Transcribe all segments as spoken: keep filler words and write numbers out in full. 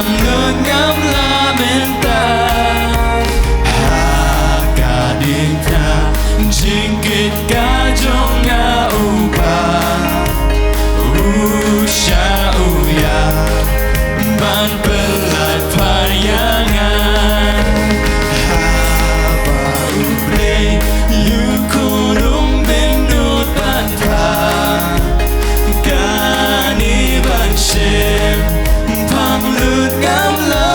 Lut ngam la mynta ha ka diengphna jingkit ka jong nga, Uba u sha u ya ban pynlait pha ïa nga. Haba U Blei u khun um bynnud ban pha, kane ban shim phang lut ngam la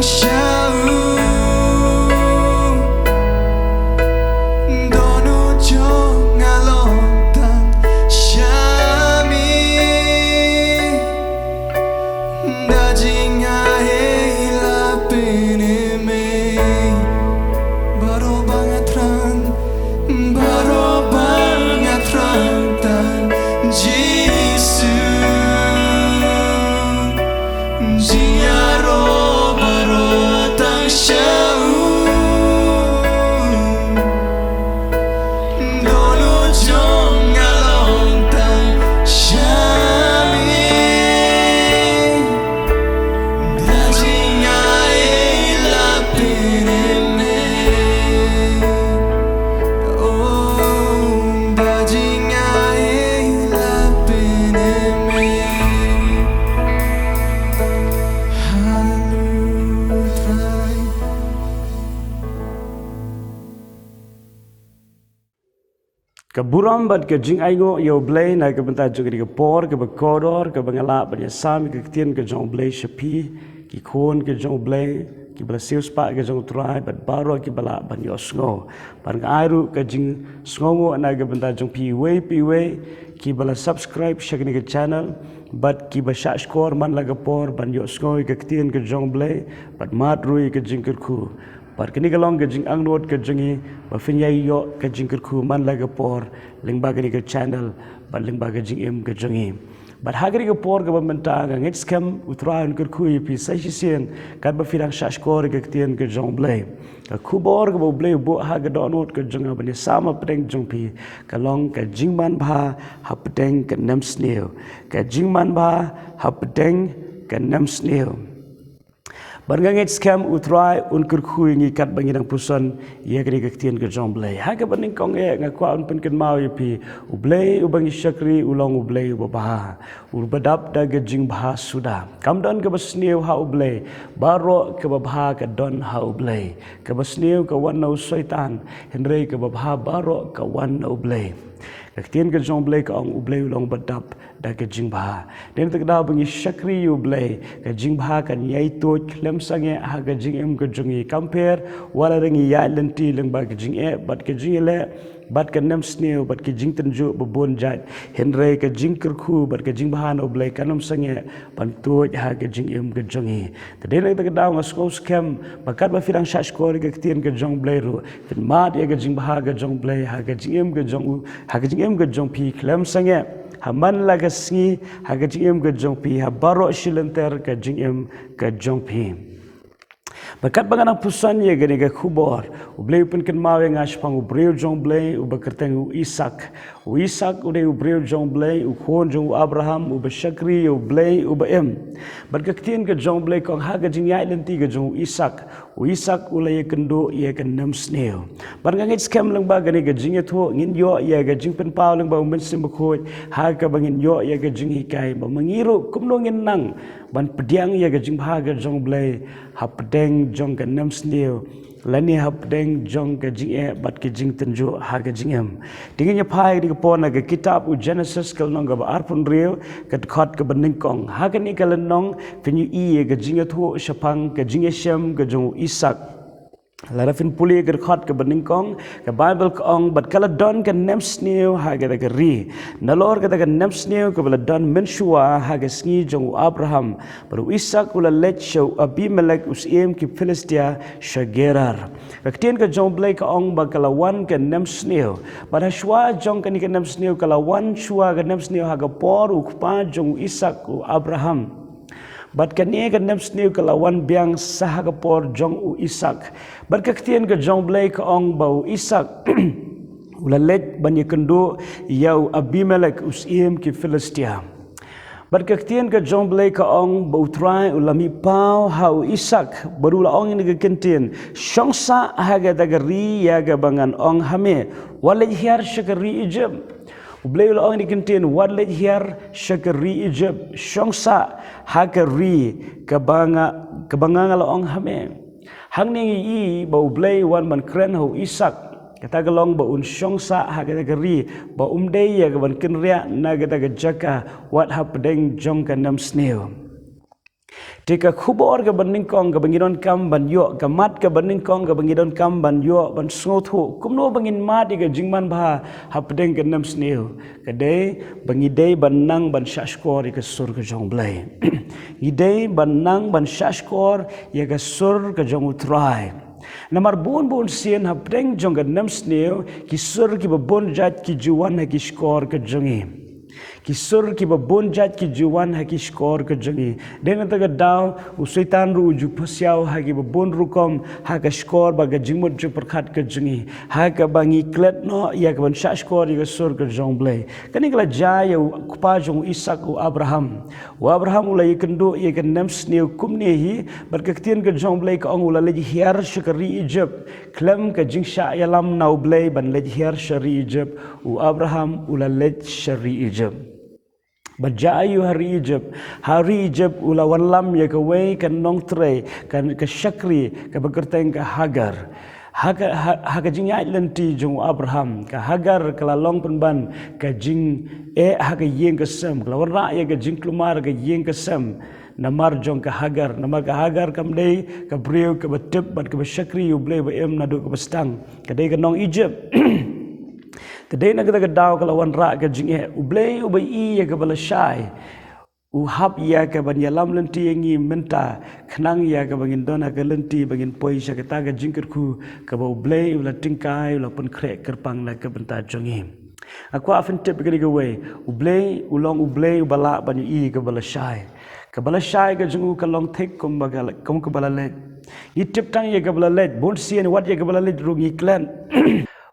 Sha u, dohnud jong nga long tang sha me. Da jingaiei la pynim ei. Baroh ba nga thrang, baroh ba nga thrang tang Jisu. Jingïaroh baroh tang sha u. Dohnud jong nga long tang sha me. Da jingaiei la pynim ei. Oh, da jingaiei la pynim ei. Hallelujah. Ka burom bad ka jingainguh ïa U Blei na ka bynta jong kane ka por kaba kordor kaba nga lah ban ïasam ïa ka ktien ka jong U Blei sha phi, ki khun ka jong U Blei, kiba la siewspah ka jong U Trai bad baroh kiba lah ban ïohsngew. Bad nga ai ruh ka jingsngewnguh na ka bynta jong phi iwei pa iwei kiba la subscribe sha kane ka channel bad kiba shahshkor man la ka por ban ïohsngew ïa ka ktien ka jong U Blei bad mad ruh ïa ka jingkyrkhu. Bad kane ka long ka jingangnud ka jong ngi ba phin ïai ïoh ka jingkyrkhu man la ka por lyngba kane ka channel bad lyngba ka jingim ka jong ngi. Bad ha kane ka por kaba mynta nga ngeit skhem U Trai un kyrkhu ïa phi sa shisien katba phi dang shahshkor ïa ka ktien ka jong U Blei. Ka khubor kaba U Blei u buh ha ka dohnud ka jong nga ban ïasam hapdeng jong phi ka long ka jingmanbha hapdeng ka nemsniew. Ka jingmanbha hapdeng ka nemsniew. Bad nga ngeit skhem U Trai un kyrkhu ïa ngi katba ngi dang puson ïa kane ka ktien ka jong U Blei. Ha kaba nyngkong eh nga kwah un pynkynmaw ïa phi, U Blei uba ngi shakri u long U Blei uba bha, uba dap da ka jingbha suda. Kam don kaba sniew ha U Blei, baroh kaba bha ka don ha U Blei. Kaba sniew ka wan na u Soitan, hynrei kaba bha baroh ka wan na U Blei. Ka ktien ka jong U Blei ka ong U Blei u long uba dap da ka jingbha. Dei na kata ka daw ba ngi shakri ïa U Blei, ka jingbha kan ïai tuid khlem sangeh ha ka jingim ka jong ngi, kam pher wat la dang ngi ïaid lynti lyngba ka jingeh bad ka jingïaleh bad ka nemsniew bad ka jingtynjuh ba bun jait, hynrei ka jingkyrkhu bad ka jingbha na U Blei kan ym sangeh ban tuid ha ka jingim ka jong ngi. Te dei na kata ka daw nga sngew skhem ba katba phi dang shahshkor ïa ka ktien ka jong U Blei ruh, phin mad ïa ka jingbha ka jong U Blei ha ka jingim ka jong u, ha ka jingim ka jong phi khlem sangeh ha man la ka sngi, ha ka jingim ka jong phi, ha baroh shi lynter ka jingim ka jong phi. Bad katba nga dang puson ïa kane ka khubor, U Blei u pynkynmaw ïa nga shaphang u briew jong U Blei uba kyrteng u Isak. U Isak u dei u briew jong U Blei, u khun jong u Abraham, uba shakri ïa U Blei uba im. Bad ka ktien ka jong U Blei ka ong ha ka jingïaid lynti ka jong u Isak, u Isak u la ïakynduh ïa ka nemsniew. Bad nga ngeit skhem lyngba kane ka jingïathuh ngin ïoh ïa ka jingpynpaw lyngba u Mynsiem Bakhuid, ha kaba ngin ïoh ïa ka jinghikai ba ma ngi ruh kumno ngin nang ban pdiang ïa ka jingbha ka jong U Blei hapdeng jong ka nemsniew lane hapdeng jong ka jingeh bad ka jingtynjuh ha ka jingim. Te ngin ïa phai ïa kane ka por na ka kitab u Jenesis ka lynnong kaba arphew hynriew ka dkhot kaba nyngkong. Ha kane ka lynnong phin ïohi ïa ka jingïathuh shaphang ka jingïashem ka jong u Isak. Lada phin pule ïa ka dkhot kaba nyngkong, ka Baibl ka ong, bad ka la don ka nemsniew ha kata ka ri, nalor kata ka nemsniew kaba la don mynshuwa ha ka sngi jong u Abraham. Bad u Isak u la leit sha u Abimelek u syiem ki Philistia sha Gerar. Ka ktien ka jong U Blei ka ong ba ka la wan ka nemsniew. Bad ha shuwa jong kane ka nemsniew ka la wan shuwa ka nemsniew ha ka por u kpa jong u Isak u Abraham. Bad kane ka nemsniew ka la wan biang sa ha ka por jong u Isak. Bad ka ktien ka jong U Blei ka ong ba u Isak u la leit ban ïakynduh ïa u Abimelek u syiem ki Philistia. Bad ka ktien ka jong U Blei ka ong ba u Trai u la mihpaw ha u Isak bad u la ong ïa kane ka kyntien, shong sah ha kata ka ri ïa kaba ngan ong ha me, wat leit hiar sha ka ri Ijipt. U Blei u la ong ïa kane ka kyntien, wat leit hiar sha ka ri Ijipt, shong sah ha ka ri kaba nga, kaba nga nga la ong ha me. Hangne ngi ïohi ba U Blei u wan ban kren ha u Isak. Kata ka long ba un shong sah ha kata ka ri, ba um dei ïa ka ban kynriah na kata ka jaka wat hapdeng jong ka nemsniew. Te ka khubor kaba nyngkong kaba ngi donkam ban ïoh, ka mat kaba nyngkong kaba ngi donkam ban ïoh, ban sngewthuh kumno ba ngin mad ïa ka jingmanbha hapdeng ka nemsniew, ka dei ba ngi dei ban nang ban shahshkor ïa ka sur ka jong U Blei. Ngi dei ban nang ban shahshkor ïa ka sur ka jong U Trai. Namar bun bun sien hapdeng jong ka nemsniew, ki sur kiba bun jait ki ju wan ha ki shkor ka jong ngi. Ki sur kiba bun jait ki ju wan ha ki shkor ka jong ngi. Dei na kata ka daw, u Soitan ruh u ju pynsiaw ha kiba bun rukom, ha ka shkor bad ka jingmut jingpyrkhat ka jong ngi, ha kaba ngi klet noh ïa ka ban shahshkor ïa ka sur ka jong U Blei. Kane ka la jia ïa u kpa jong u Isaak, u Abraham. U Abraham u la ïakynduh ïa ka nemsniew kumne hi, bad ka ktien ka jong U Blei ka ong u la leit hiar sha ka ri Ijipt. Khlem ka jingshah ïalam na U Blei ban leit hiar sha ri Ijipt, u Abraham u la leit sha ri Ijipt. Bad jia aïu ha ri Ijipt? Ha ri Ijipt u la wanlam ïa kawei ka nongtrei, ka, ka shakri, kaba kyrteng ka Hagar. Ha ka, ha, ha ka jingïaid lynti jong u Abraham, ka Hagar ka la long pynban ka jingeh ha ka ïing ka sem, ka la wanrah ïa ka jingkulmar ka ïing ka sem. Namar jong ka Hagar, namar ka Hagar kam dei ka briew kaba tip bad kaba shakri ïa U Blei ba im naduh kaba sdang. Ka dei ka nong Ijipt. Te dei na kata ka daw ka la wanrah ka jingeh. U Blei uba ïohi ïa kaba lashai, u hap ïa ka ban ïalam lynti ïa ngi mynta, khnang ïa kaba ngin don ha ka lynti ba ngin poi sha kata ka jingkyrkhu kaba U Blei u la tyngkai, u la pynkhreh kyrpang na ka bynta jong ngi. Nga kwah phin tip ïa kane kawei, U Blei u long U Blei uba lah ban ïohi ïa kaba lashai. Kaba lashai ka jong u ka long thik kumba ka, kum kaba la leit. Ngi tip tang ïa kaba la leit, bun sien wat ïa kaba la leit ruh ngi klet.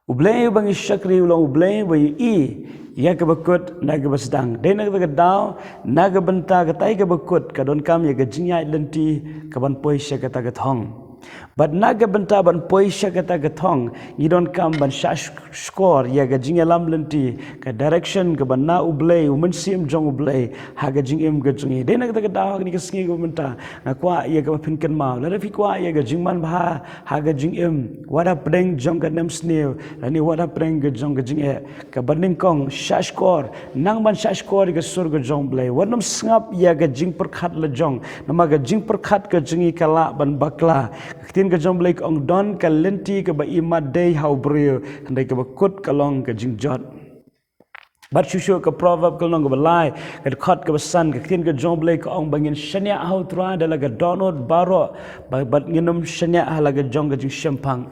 U Blei uba ngi shakri u long U Blei uba ïohi ïa kaba kut na kaba sdang. Dei na kata ka daw, na ka bynta katai kaba kut ka donkam ïa ka jingïaid lynti kaban poi sha kata ka thong. Bad na ka bynta ban poi sha kata ka thong, ngi donkam ban shah sh-, shkor ïa ka jingïalam lynti, ka direction kaba na U Blei, U Mynsiem jong U Blei, ha ka jingim ka jong ngi. Dei na kata ka daw ha kane ka sngi kaba mynta, nga kwah ïa kaba phin kynmaw. Lada phi kwah ïa ka jingmanbha ha ka jingim, wat hapdeng jong ka nemsniew, lane wat hapdeng ka jong ka jingeh, kaba nyngkong, shah shkor, nang ban shah shkor ïa ka sur ka jong U Blei. Wat nym sngap ïa ka jingpyrkhat lajong. Namar ka jingpyrkhat ka jong ngi ka lah ban bakla. Ka ktien ka jong U Blei ka ong don ka lynti kaba imat dei ha u briew, hynrei kaba kut ka long ka jingjot. Bad shuh shuh ka Proverb ka lynnong kaba lai, ka dkhot kaba san, ka ktien ka jong U Blei ka ong ba ngin shaniah ha U Trai da la ka dohnud baroh, ba, bad ngin ym shaniah ha la ka jong ka jingshemphang.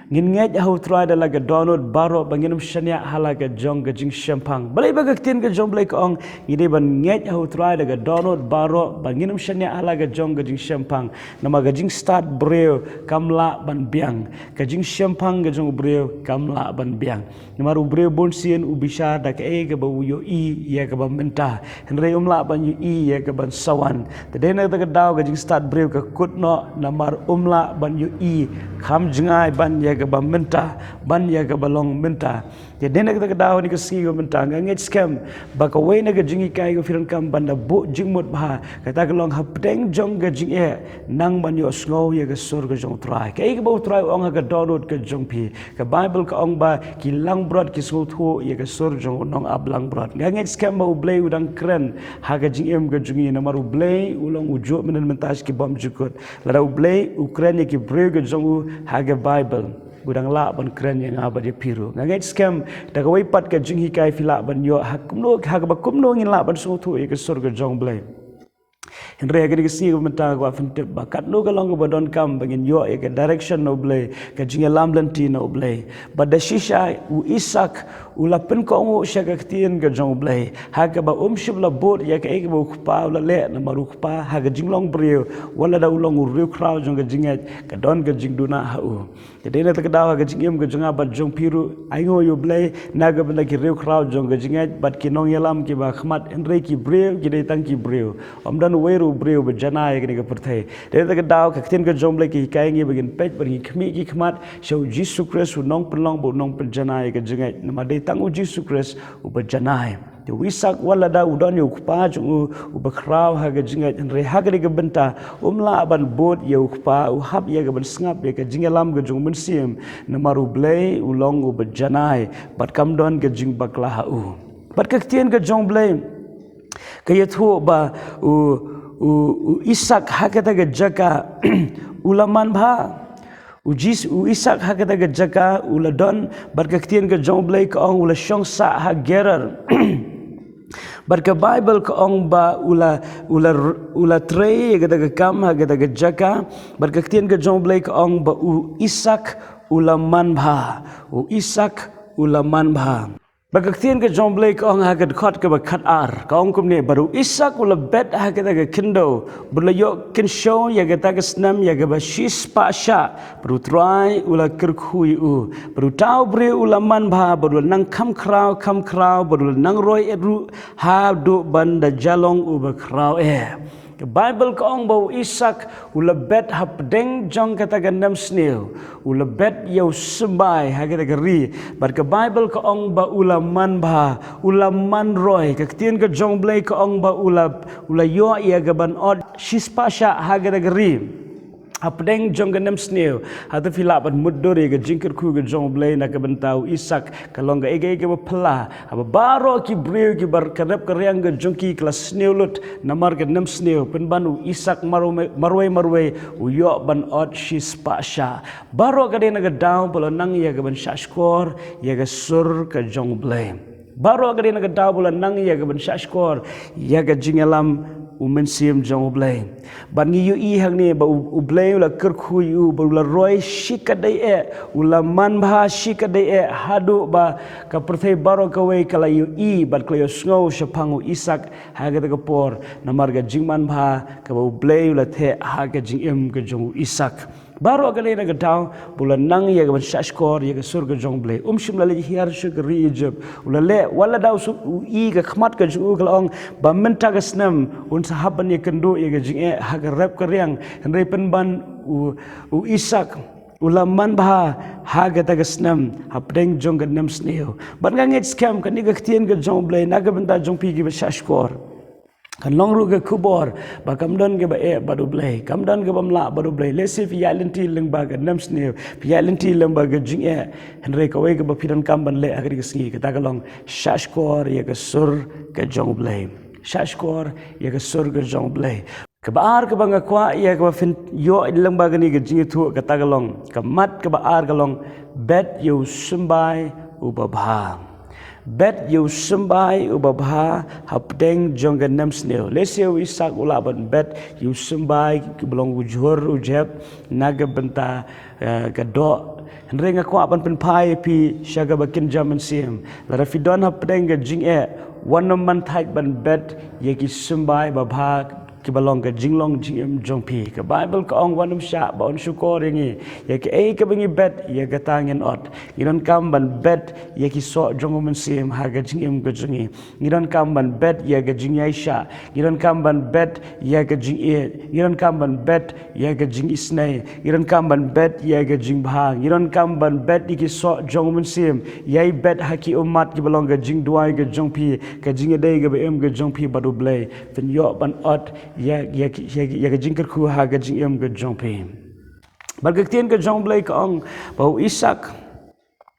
Ngin ngeit ha U Trai da la ka dohnud baroh, ba ngin ym shaniah ha la ka jong ka jingshemphang. Balei ba ka ktien ka jong U Blei ka ong ngi dei ban ngeit ha U Trai da ka dohnud baroh, ba ngin ym shaniah ha la ka jong ka jingshemphang. Namar ka jingstad briew kam lah ban biang, ka jingshemphang ka jong u briew kam lah ban biang. Namar u briew bun sien u bishar da kaei kaba u ïohi ïa kaba mynta, hynrei um lah ban ïohi ïa kaban sa wan. Te dei na kata ka daw ka jingstad briew ka kut noh, namar um lah ban ïohi, kham jngai ban ïa kaba mynta, ban ïa kaba long mynta. Te dei na kata ka daw ha kane ka sngi kaba mynta nga ngeit skhem ba kawei na ka jinghikai kaba phi donkam ban da buh jingmut bha, kata ka long hapdeng jong ka jingeh, nang ban ïohsngew ïa ka sur ka jong U Trai. Kaei kaba U Trai u ong ha ka dohnud ka jong phi? Ka Baibl ka ong ba ki langbrot ki sngewthuh ïa ka sur jong u nongap langbrot. Nga ngeit skhem ba U Blei u dang kren ha ka jingim ka jong ngi, namar U Blei u long u juh mynhynnin mynta sha ki bymjukut. Lada U Blei u kren ïa ki briew ka jong u ha ka Baibl, u dang lah ban kren ïa nga bad ïa phi ruh. Nga ngeit skhem da kawei pat ka jinghikai phi lah ban ïoh ha kumno, ha kaba kumno ngin lah ban sngewthuh ïa ka sur ka jong U Blei. Hynrei ha kane ka sngi kaba mynta nga kwah phin tip ba katno ka long kaba donkam ba ngin ïoh ïa ka direction na U Blei, ka jingïalam lynti na U Blei. Bad da shisha u Isaak u la pynkohnguh sha ka ktien ka jong U Blei, ha kaba um shym la bud ïa kaei kaba u kpa u la leh, namar u kpa ha ka jinglong briew, wat lada u long u riewkhraw jong ka jingngeit, ka don ka jingduna ha u. Te dei na kata ka daw ha ka jingim ka jong nga bad jong phi ruh, ainguh ïa U Blei na ka bynta ki riewkhraw jong ka jingngeit bad ki nongïalam kiba khmat, hynrei ki briew ki dei tang ki briew. Ym don uwei ruh u briew uba janai ïa kane ka pyrthei. Te dei na kata ka daw ka ktien ka jong U Blei ka hikai ngi ba ngin peit bad ngin khmih ki khmat sha U Jisu Khrist, u nongpynlong bad u nongpynjanai ïa ka jingngeit. Namar dei tang U Jisu Khrist uba janai. Te u Isaak wat lada u don ïa u kpa jong u uba khraw ha ka jingngeit, hynrei ha kane ka bynta um lah ban bud ïa u kpa, u hap ïa kaban sngap ïa ka jingïalam ka jong U Mynsiem, namar U Blei u long uba janai bad kam don ka jingbakla ha u. Bad ka ktien ka jong U Blei ka ïathuh ba u U, u Isak ha kata ka jaka u la man bha. U Jis, u Isak ha kata ka jaka u la don, bad ka ktien ka jong U Blei ka ong u la shong sah ha Gerar. Bad ka Baibl ka ong ba u la, u la, u la trei ïa kata ka kam ha kata ka jaka. Bad ka ktien ka jong U Blei ka ong ba u Isak u la man bha. U Isak u la man bha. Bad ka ktien ka jong U Blei ka ong ha ka dkhot kaba khatar, ka ong kumne: Bad u Isak u la bet ha kata ka khyndew, bad u la ïoh kynshew ïa kata ka snem ïa kaba shispah shah. Bad U Trai u la kyrkhu ïa u. Bad uta u briew u la man bha, bad u la nang kham khraw kham khraw, bad u la nang roi eh ruh haduh ban da ja long uba khraw eh. Ka Baibl ka ong ba u Isak u la bet hapdeng jong kata ka nemsniew. U la bet ïa u symbai ha kata ka ri. Bad ka Baibl ka ong ba u la man bha, u la man roi. Ka ktien ka jong U Blei ka ong ba u la, u la ïoh ïa ka ban ot shispah shah ha kata ka ri. Hapdeng jong ka nemsniew. Hato phi lah ban mutdur ïa ka jingkyrkhu ka jong U Blei na ka bynta u Isak? Ka long kaei kaei kaba phylla. Haba baroh ki briew kiba ka rep ka riang ka jong ki ka la sniew lut namar ka nemsniew, pynban u Isak marwei marwei marwei u ïoh ban ot shispah shah. Baroh ka dei na ka daw ba u la nang ïa ka ban shahshkor ïa ka sur ka jong U Blei. Baroh ka dei na ka daw ba u la nang ïa ka ban shahshkor ïa ka jingïalam u Mynsiem jong U Blei. Bad ngi ïohi hangne ba U, U Blei u la kyrkhu ïa u, ba u la roi shikatdei eh, u la man bha shikatdei eh, haduh ba ka pyrthei baroh kawei ka la ïohi bad ka la ïohsngew shaphang u Isak ha kata ka por, namar ka jingman bha kaba U Blei u la theh ha ka jingim ka jong u Isak. Baroh ka dei na ka daw ba u la nang ïa ka ban shahshkor ïa ka sur ka jong U Blei. Um shym la leit hiar sha ka ri Ijipt. U la leh, wat la da u shu i ka khmat ka jong u ka la ong ba mynta ka snem un sa hap ban ïakynduh ïa ka jingeh ha ka rep ka riang. Hynrei pynban u, u Isak u la man bha ha kata ka snem hapdeng jong ka nemsniew. Bad nga ngeit skhem kane ka ktien ka jong U Blei na ka bynta jong phi kiba shahshkor. Kan long ruh ka khubor ba kam don kaba eh bad U Blei, kam don kaba mlah bad U Blei. Lehse phi ïaid lynti lyngba ka nemsniew, phi ïaid lynti lyngba ka jingeh. Hynrei kawei kaba phi donkam ban leh ha kane ka sngi, kata ka long shahshkor ïa ka sur ka jong U Blei. Shahshkor ïa ka sur ka jong U Blei. Kaba ar kaba nga kwah ïa kaba phin ïoh lyngba kane ka jingïathuh, kata ka long, ka mat kaba ar ka long, bet ïa u symbai uba bha. Bet ïa u symbai uba bha hapdeng jong ka nemsniew. Lehse u Isak u lah ban bet ïa u symbai kiba long u jhur u jhep na ka bynta, eh, ka doh. Hynrei nga kwah ban pynphai ïa phi sha kaba kynja mynsiem. Lada phi don hapdeng ka jingeh, wat nym man thait ban bet ïa ki symbai ba bha kiba long ka jinglong jingim jong phi. Ka Baibl ka ong, wat nym shah ba yn shukor ïa ngi. Ïa kaei kaba ngi bet, ïa kata ngin ot. Ngi donkam ban bet ïa ki soh jong u Mynsiem ha ka jingim ka jong ngi. Ngi donkam ban bet ïa ka jingïaishah. Ngi donkam ban bet ïa ka jingïeit. Ngi donkam ban bet ïa ka jingisynei. Ngi donkam ban bet ïa ka jingbha. Ngi donkam ban bet ïa ki soh jong u Mynsiem. Ïai bet ha ki ummat kiba long ka jingduwai ka jong phi, ka jingïadei kaba im ka jong phi bad U Blei. Phin ïoh ban ot ïa, ïa, ïa, ïa ka jingkyrkhu ha ka jingim ka jong phi. Bad ka ktien ka jong U Blei ka ong ba u Isak,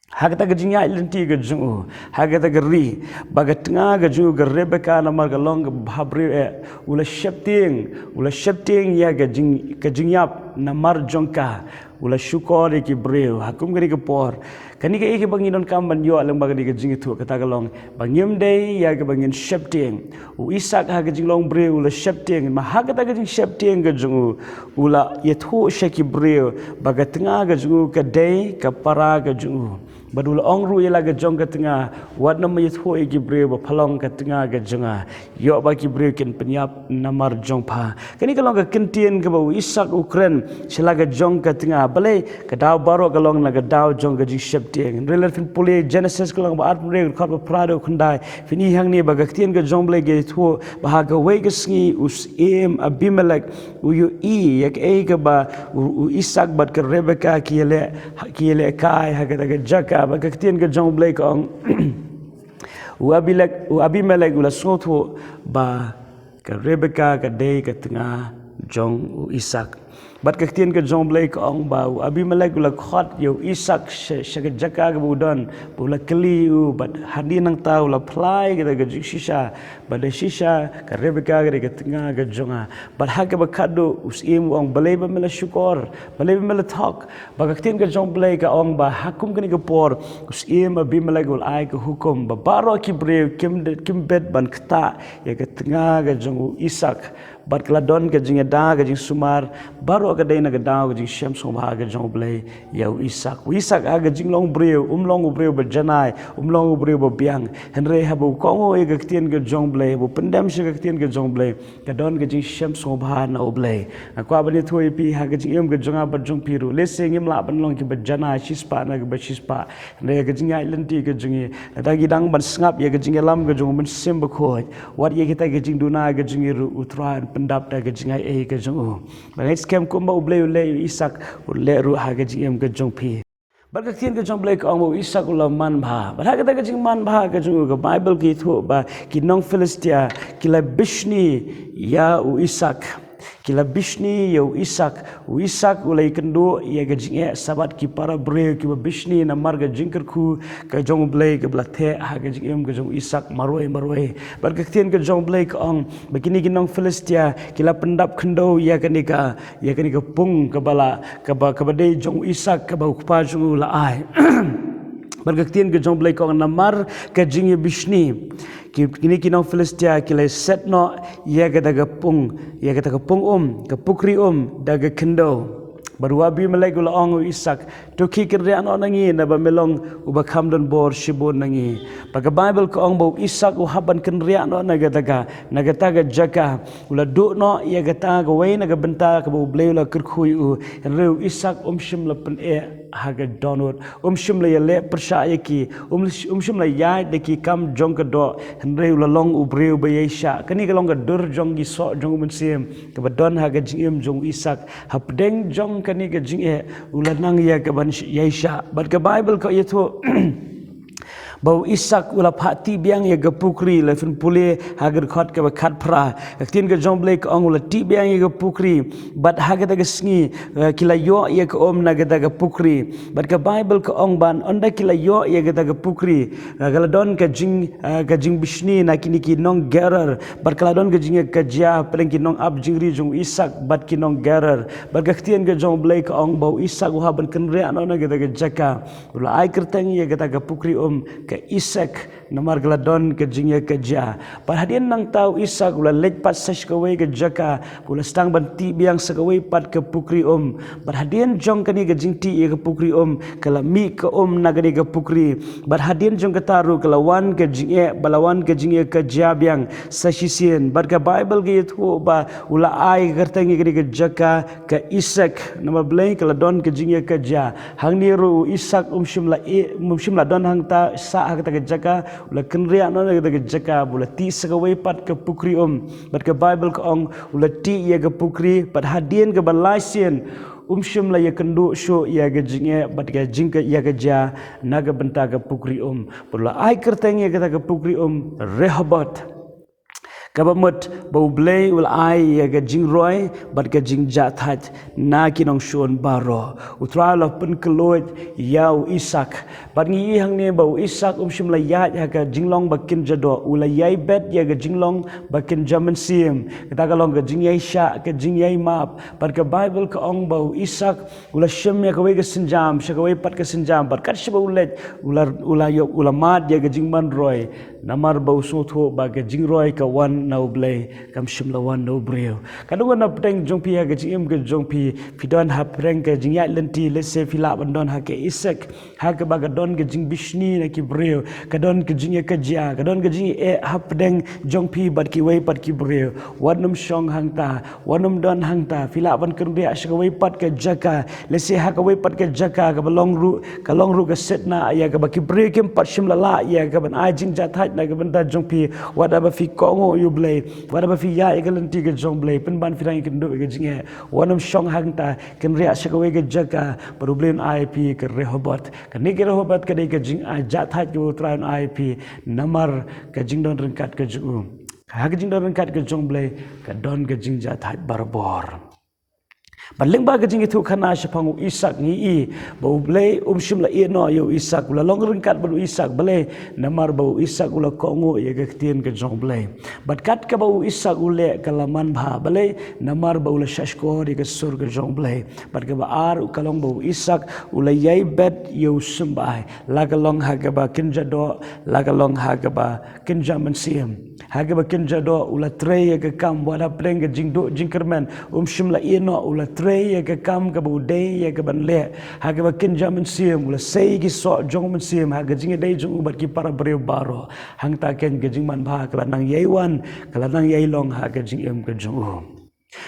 ha kata ka jingïaid lynti ka jong u, ha kata ka ri, ba ka tnga ka jong u ka Rebeka namar ka long ka bhabriew eh, u la sheptieng, u la sheptieng ïa ka jing, ka jingïap namar jong ka, u la shukor ïa ki briew. Ha kum kane ka por, kane kaei kaba ngi donkam ban ïoh lyngba kane ka jingïathuh, kata ka long ba ngim dei ïa kaba ngin sheptieng. U Isak ha ka jinglong briew u la sheptieng, ma ha kata ka jingsheptieng ka jong u, u la ïathuh sha ki briew ba ka tnga ka jong u ka dei ka para ka jong u. Bad u la ong ruh ïa la ka jong ka tnga, wat nym ïathuh ïa ki briew ba pha long ka tnga ka jong nga. Ïoh ba ki briew kin pynïap namar jong pha. Kane ka long ka ktien kaba u Isak u kren sha la ka jong ka tnga. Balei? Ka daw baroh ka long na ka daw jong ka jingsheptieng. Hynrei lada phin pule Genesis ka lynnong ba arphew hynriew, ka dkhot ba phra haduh khyndai, phin i hangne ba ka ktien ka jong U Blei ka ïathuh ba ha kawei ka sngi u syiem Abimelek u ïohi ïa kaei kaba u, u Isak bad ka Rebeka ki ïaleh, ki ïalehkai ha kata ka jaka. Bad ka ktien ka jong U Blei ka ong, u Abilek, u Abimelek u la sngewthuh ba ka Rebeka ka dei ka tnga jong u Isak. Bad ka ktien ka jong U Blei ka ong ba u Abimelek u la khot ïa u Isaak sha, sha ka jaka kaba u don, ba u la kylli ïa u, bad hadien nangta u la phla ïa kata ka jingshisha, ba da shisha ka Rebeka ka dei ka tnga ka jong nga. Bad ha kaba khatduh u syiem u ong, balei ba me la shukor, balei ba me la thok? Bad ka ktien ka jong U Blei ka ong ba ha kum kane ka por u syiem Abimelek u la ai ka hukum ba baroh ki briew kim, kim bit ban ktah ïa ka tnga ka jong u Isaak. Bad ka la don ka jingïada ka jingsumar baroh ka dei na ka daw ka jingshem sngewbha ka jong U Blei ïa u Isaak. U Isaak ha ka jinglong briew um long u briew ba janai, um long u briew ba biang. Hynrei haba u kohnguh ïa ka ktien ka jong U Blei, haba u pyndem sha ka ktien ka jong U Blei, ka don ka jingshem sngewbha na U Blei. Nga kwah ban ïathuh ïa phi ha ka jingim ka jong nga bad jong phi ruh, lehse ngim lah ban long kiba janai shispah na kiba shispah. Hynrei ka jingïaid lynti ka jong ngi, lada ngi dang ban sngap ïa ka jingïalam ka jong U Mynsiem Bakhuid, wat ïa kita ki jingduna ka jong ngi ruh, U Trai un pyndap da ka jingaiei ka jong u. Ba ngi skhem kumba U Blei u leh ïa u Isaak, un leh ruh ha ka jingim ka jong phi. Bad ka ktien ka jong U Blei ka ong ba u Isaak u la manbha. Bad ha kata ka jingmanbha ka jong u, ka Baibl ka ïathuh ba ki nong Philistia ki la bishni ïa u Isaak. Ki la bishni ïa u Isaak. U Isaak u la ïakynduh ïa ka jingeh shaphang ki para briew kiba bishni namar ka jingkyrkhu ka jong U Blei kaba la theh ha ka jingim ka jong u Isaak marwei marwei. Bad ka ktien ka jong U Blei ka ong ba kine ki nong Philistia ki la pyndap khyndew ïa kane ka, ïa kane ka pung kaba la, kaba, kaba dei jong u Isaak kaba u kpa jong u la ai. Bad ka ktien ka jong U Blei ka ong namar ka jingïabishni, ki, kine ki nong Philistia ki la set noh ïa kata ka pung, ïa kata ka pung um, ka pukri um da ka khyndew. Bad u Abimelek u la ong u Isaak, to khie kynriah noh na ngi, naba me long uba kham don bor shibun na ngi. Bad ka Baibl ka ong ba u Isaak u hap ban kynriah noh na kata ka, na kata ka jaka. U la duh noh ïa kata kawei na ka bynta kaba U Blei u la kyrkhu ïa u. Hynrei u Isaak um shym la pyneh ha ka dohnud, um shym la ïaleh pyrshah ïa ki, um, um shym la ïaid da ki kam jong ka doh. Hynrei u la long u briew ba ïaishah. Kane ka long ka dur jong ki soh jong U Mynsiem kaba don ha ka jingim jong u Isaak. Hapdeng jong kane ka jingeh u la nang ïa kaban ïaishah. Bad ka Baibl ka ïathuh ba u Isaak u la phah tih biang ïa ka pukri. La phin pule ha ka dkhot kaba khatphra, ka ktien ka jong U Blei ka ong u la tih biang ïa ka pukri. Bad ha kata ka sngi, eh, ki la ïoh ïa ka um na kata ka pukri. Bad ka Baibl ka ong ba ynda ki la ïoh ïa kata ka pukri, eh, ka la don ka jing, eh, ka jingbishni na kine ki nong Gerar. Bad ka la don ka jingïakajia hapdeng ki nongap jingri jong u Isaak bad ki nong Gerar. Bad ka ktien ka jong U Blei ka ong ba u Isaak u hap ban kynriah noh na kata ka jaka. U la ai kyrteng ïa kata ka pukri um ka Esek, namar ka la don ka jingïakajia. Bad hadien nangta u Isaak u la leit pat sa sha kawei ka jaka, u la sdang ban tih biang sa kawei pat ka pukri um. Bad hadien jong kane ka jingtih ïa ka pukri um, ka la mih ka um na kane ka pukri. Bad hadien jong kata ruh ka la wan ka jingeh, ba la wan ka jingïakajia biang sa shisien. Bad ka Baibl ka ïathuh ba u la ai kyrteng ïa kane ka jaka ka Esek, namar balei? Ka la don ka jingïakajia. Hangne ruh u Isaak um shym la ïeh, um shym la don hangta sah ha kata ka jaka, u la kynriah noh na kata ka jaka, ba u la tih sa kawei pat ka pukri um. Bad ka Baibl ka ong u la tih ïa ka pukri, bad hadien kaba lai sien um shym la ïakynduh shuh ïa ka jingeh bad ka jingka, ïakajia na ka bynta ka pukri um. Bad u la ai kyrteng ïa kata ka pukri um Rehoboth. Kaba mut ba U Blei u la ai ïa ka jingroi bad ka jingjahthait na ki nongshun baroh. U Trai u la pynkhlaiñ ïa u Isaak. Bad ngi ïohi hangne ba u Isaak um shym la ïaid ha ka jinglong ba kynja doh, u la ïai bet ïa ka jinglong ba kynja mynsiem. Kata ka long ka jingïaishah, ka jingïaimap. Bad ka Baibl ka ong ba u Isaak u la shim ïa kawei ka sienjam sha kawei pat ka sienjam, bad kat shaba u leit, u la, u la ïoh, u la mad ïa ka jingman roi. Namar ba u sngewthuh ba ka jingroi ka wan na U Blei, kam shym la wan na u briew. Ka dang wan hapdeng jong phi ha ka jingim ka jong phi, phi don hapdeng ka jingïaid lynti, lehse phi lah ban don ha ka Esek, ha kaba ka don ka jingbishni na ki briew, ka don ka jingïakajia, ka don ka jingeh hapdeng jong phi bad kiwei pat ki briew. Wat nym shong hangta, wat nym don hangta, phi lah ban kynriah sha kawei pat ka jaka, lehse ha kawei pat ka jaka kaba long ruh, ka long ruh ka set na ïa kaba ki briew kim pat shym la lah ïa kaban ai jingjahthait na ka bynta jong phi. Wat haba phi kohnguh ïa U Blei, wat haba phi ïaid ïa ka lynti ka jong U Blei, pynban phi dang ïakynduh ïa ka jingeh. Wat nym shong hangta, kynriah sha kawei ka jaka, bad U Blei un ai phi ka Rehoboth. Kane ka Rehoboth ka dei ka jingjahthait kaba U Trai un ai phi, namar ka jingdon ryngkat ka jong u. Ha ka jingdon ryngkat ka jong U Blei, ka don ka jingjahthait barabor. Bad lyngba ka jingïathuhkhana shaphang u Isak ngi i ba U Blei um shym la ïehnoh ïa u Isak, u la long ryngkat bad u Isak. Balei? Namar ba u Isak u la kohnguh ïa ka ktien ka jong U Blei. Bad kat kaba u Isak u leh ka la manbha. Balei? Namar ba u la shahshkor ïa ka sur ka jong U Blei. Bad kaba ar ka long ba u Isak u la ïai bet ïa u symbai, la ka long ha kaba kynja doh, la ka long ha kaba kynja mynsiem. Ha kaba kynja doh u la trei ïa ka kam, wat hapdeng ka jingduh jingkyrmen, um shym la ïehnoh, u la trei ïa ka kam kaba u dei ïa kaban leh. Ha kaba kynja mynsiem u la sei ki soh jong mynsiem ha ka jingïadei jong u bad ki para briew baroh. Hangta keiñ ka jingmanbha ka la nang ïai wan, ka la nang ïai long ha ka jingim ka jong u.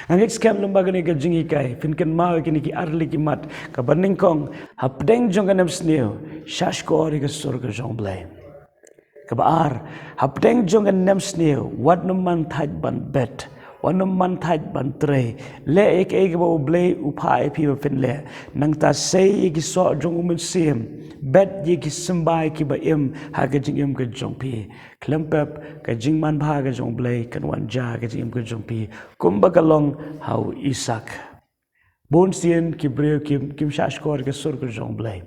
Nga ngeit skhem lyngba kane ka jinghikai, phin kynmaw ïa kine ki arlieh ki mat. Kaba nyngkong, hapdeng jong ka nemsniew, shahshkor ïa ka sur ka jong U Blei. Kaba ar, hapdeng jong ka nemsniew, wat nym man thait ban bet, wat nym man thait ban trei. Leh ïa kaei kaba U Blei u phah ïa phi ba phin leh. Nangta sei ïa ki soh jong u mynsiem, bet ïa ki symbai kiba im ha ka jingim ka jong phi. Khlem pep, ka jingmanbha ka jong U Blei kan wan jia ha ka jingim ka jong phi, kumba ka long ha u Isak. Bun sien ki briew kim, kim shahshkor ïa ka sur ka jong U Blei.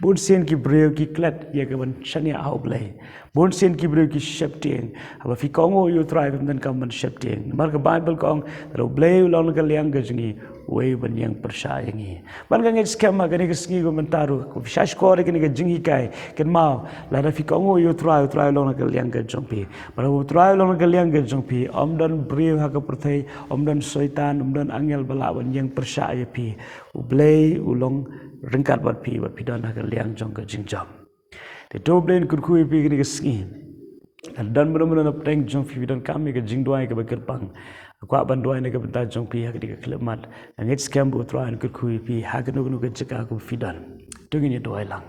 Bun sien ki briew ki klet ïa kaban shaniah ha U Blei. Bun sien ki briew ki sheptieng. Haba phi kohnguh ïa U Trai phim donkam ban sheptieng. Namar ka Baibl ka ong, lada U Blei u long na ka liang ka jong ngi, uei ban ïeng pyrshah ïa ngi? Bad nga ngeit skhem ha kane ka sngi ka mynta ruh, ko phi shahshkor ïa kane ka jinghikai, kynmaw, lada phi kohnguh ïa U Trai, U Trai u long na ka liang ka jong phi. Bad haba U Trai u long na ka liang ka jong phi, ym don briew ha ka pyrthei, ym don soitan, ym don angel ba lah ban ïeng pyrshah ïa phi. U Blei u long ryngkat bad phi, bad phi don ha ka liang jong ka jingjop. Te to U Blei un kyrkhu ïa phi kane ka sngi. Lada don mano mano napdeng jong phi, phi donkam ïa ka jingduwai kaba kyrpang, kwah ban duwai na ka bynta jong phi ha kane ka khyllipmat. Nga ngeit skhem ba U Trai un kyrkhu ïa phi ha kano kano ka jaka kaba phi don. To ngin ïa duwai lang.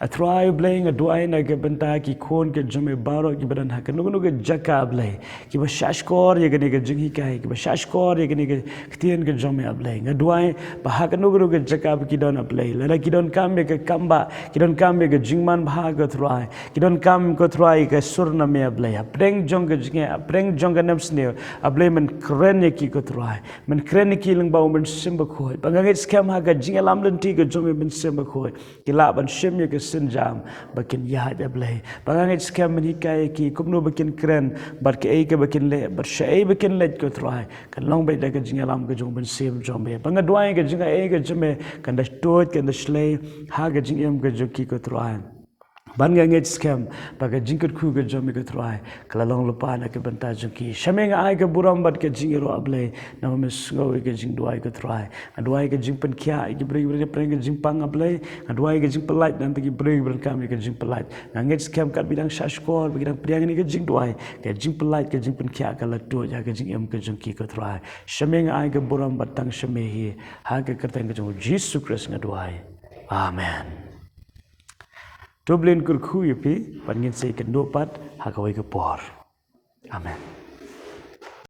A Trai U Blei, nga duwai na ka bynta ki khun ka jong me baroh kiba don ha kano kano ka jaka, Blei, kiba shahshkor ïa kane ka jinghikai, kiba shahshkor ïa kane ka ktien ka jong me, A Blei. Nga duwai ba ha kano kano ka jaka ba ki don, A Blei, lada ki donkam ïa ka kambah, ki donkam ïa ka jingmanbha, ko Trai, ki donkam, ko Trai, ïa ka sur na me, A Blei. Hapdeng jong ka jingeh, hapdeng jong ka nemsniew, A Blei, men kren ïa ki, ko Trai. Men kren ïa ki lyngba U Mynsiem Bakhuid. Ba nga ngeit skhem ha ka jingïalam lynti ka jong U Mynsiem Bakhuid, ki lah ban shim ïa ka sienjam ba kin ïaid, A Blei. Ba nga ngeit skhem men hikai ïa ki kumno ba kin kren, bad kaei kaba kin leh, bad shaei ba kin leit, ko Trai, kan long beit da ka jingïalam ka jong U Mynsiem jong me. Ba nga duwai ka jingai ka jong me kan da tuid, kan da shlei ha ka jingim ka jong ki, ko Trai. Bad nga ngeit skhem ba ka jingkyrkhu ka jong me, ko Trai, ka la long lypa na ka bynta jong ki. Sha me nga ai ka burom bad ka jingïaroh, A Blei, namar me sngew ïa ka jingduwai, ko Trai. Nga duwai ka jingpynkhiah ïa ki briew kiba pdiang ka jingpang, A Blei. Nga duwai ka jingpyllait na ki briew kiba donkam ïa ka jingpyllait. Nga ngeit skhem katba ki dang shahshkor, ba ki dang pdiang ïa ka jingduwai, ka jingpyllait, ka jingpynkhiah ka la tuid ha ka jingim ka jong ki, ko Trai. Sha me nga ai ka burom bad tang sha me hi, ha ka kyrteng ka jong U Jisu Khrist nga duwai. Amen. To U Blei un kyrkhu ïa phi, bad ngin sa ïakynduh pat ha kawei ka por. Amen.